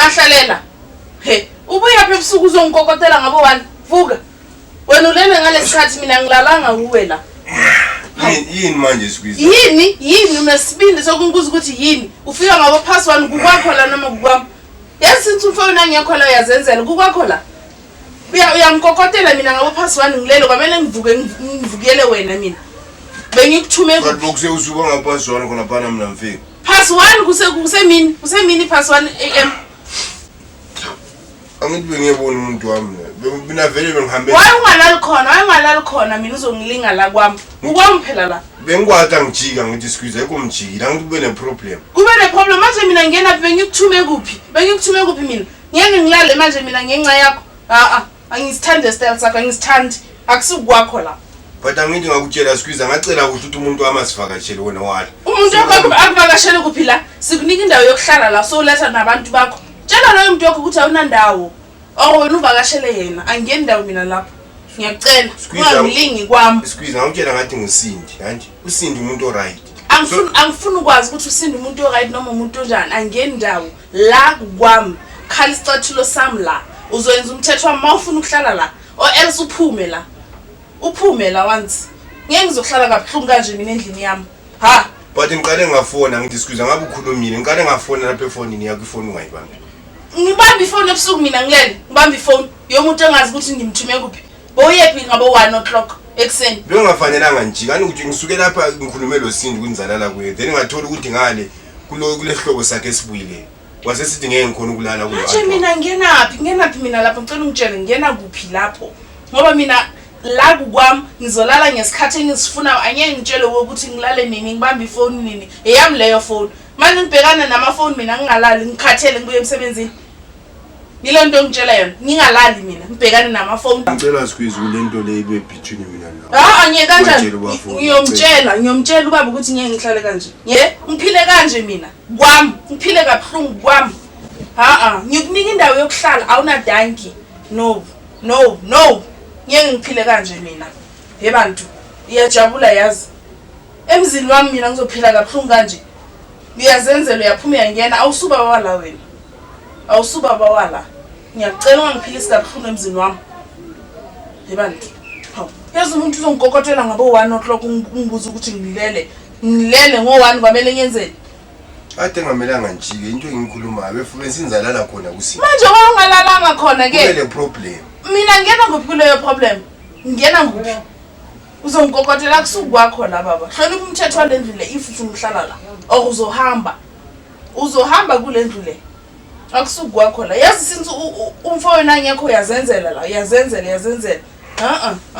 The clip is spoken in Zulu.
Mahlalela. He, ubuyaphi ebusuku uzongikokotela ngabo 1? Vuka. Wena ulele ngalesikhathi, mina ngilalanga kuwe la. Yini manje, Squeeze? Yini? Yini unesibindi sokungibuza ukuthi yini? Ufika ngabo past 1, kukwakho la noma kukwami? Yazi, since umfowenu angekho la, uyazenzela, kukwakho la. Uyangikokotela mina ngabo past 1 ngilele, kwamele ngivuke ngivukele wena mina. Bengikuthume But bokuse usuka ngapast 1 khona phana mina ngifika. Past 1 kusemini past 1 a.m. Angithi bengiyebona umuntu wami mina. Mina vele bengihambe. Why ungalali khona? Why ungalali khona? Mina uzongilinga la kwami. Kukwami phela la. Bengikwata ngijika, ngithi, "Squeeze, ayikho mjikile," angithi kube ne-problem. Kube ne-problem manje, mina ngena bengikuthume kuphi? Bengikuthume kuphi mina? Ngeke ngilale manje mina ngenxa yakho. A-a, angisithandi style sakho, angisithandi. Akusukwakho la. But angithi ngakutshela, Squeeze, ngacela kuhle ukuthi umuntu wami asivakatshele, wena wala. Umuntu wakho akuvakashele kuphi la? Sikunika indawo yokuhlala la, sowuletha nabantu bakho. Tshela loyo muntu wakho ukuthi awunandawo. Or wena uvakashele yena. Angiyeni ndawo mina lapho. Ngiyacela. Squeeze, Ungangilingi kwami. Squeeze, ngakutshela ngathi nguSindi, kanje uSindi umuntu o-right. Angifuni ukwazi ukuthi usinde umuntu o-right noma umuntu onjani. Angiyeni ndawo. La kukwami. Khala isicathulo sami la. Uzoyenza umthetho wami uma ufuna ukuhlala la. Or else uphume la. Uphume la once. Ngeke ngizohlala kabuhlungu kanje mina endlini yami. Ha. But ngiqale ngafona, ngithi, "Squeeze, ngabe ukhulumile." Ngiqale ngafona lapha efonini yakho, ifoni ungayibambi. Ngibamba ifoni ebusuku mina ngilele? Ngibamba ifoni yomuntu engazi ukuthi ngimthume kuphi? Bowuyephi ngabo 1 o'clock ekuseni? Bengafanelanga ngijika ani ukuthi ngisuke lapha ngikhulume lo Sindi kunzalala kuye, then ngathola ukuthi ngale kulo kulehlobo sakhe esibuyile, wasesithi ngeke ngikhona ukulala kulo. Manje mina ngenaphi? Ngenaphi mina lapho? Ngicela ungitshele, ngena kuphi lapho? Ngoba mina la kukwami, ngizolala ngesikhathi engisifunayo. Angeke ngitshele ukuthi ngilale nini, ngibambe ifoni nini. Eyami leyo foni. Manje ngibhekana namafoni mina ngingalali, ngikhathele, ngibuye emsebenzini, ngile nto ngitshela yona, ngingalali mina, ngibhekane namafoni. Ngicela, Squeeze, kule nto le ibe between mina nawe. Ha, angeke kanjani? Ungitshele ubafo. Ngiyomtshela ubaba ukuthi ngeke ngihlale kanje. Ye, ngiphile kanje mina kwami, ngiphile kabuhlungu kwami. Ha-a, ngikunika indawo yokuhlala, awunadanki. No, no, no, ngeke ngiphile kanje mina. He bantu, iyajabula yazi, emzini wami mina ngizophila kabuhlungu kanje? Uyazenzela, uyaphuma, uyangena. Awusubaba wala wena, awusubaba wala. Ngiyacela ungangiphilisi kabuhlungu emzini wami. He bantu, hawu, yazi umuntu uzongikokotela ngabo 1 o'clock, ungibuza ukuthi ngilele, ngilele ngo-1, kwamele ngiyenzeni? Kade ngamelanga njike, into engiyikhulumayo besinzalala khona kusini. Manje why ungalalanga khona kube ke? Le problem. Mina ngena kuphi kuleyo problem? Ngena kuphi? Uzongikokotela kusuku kwakho la, baba. Hlonipha umthetho wale ndlu le if ufuna ukuhlala la, or uzohamba, uzohamba kule ndlu le. Akusuku kwakho la, yazi. Since umfowenu angekho, uyazenzela la, uyazenzela, uyazenzela. A-a.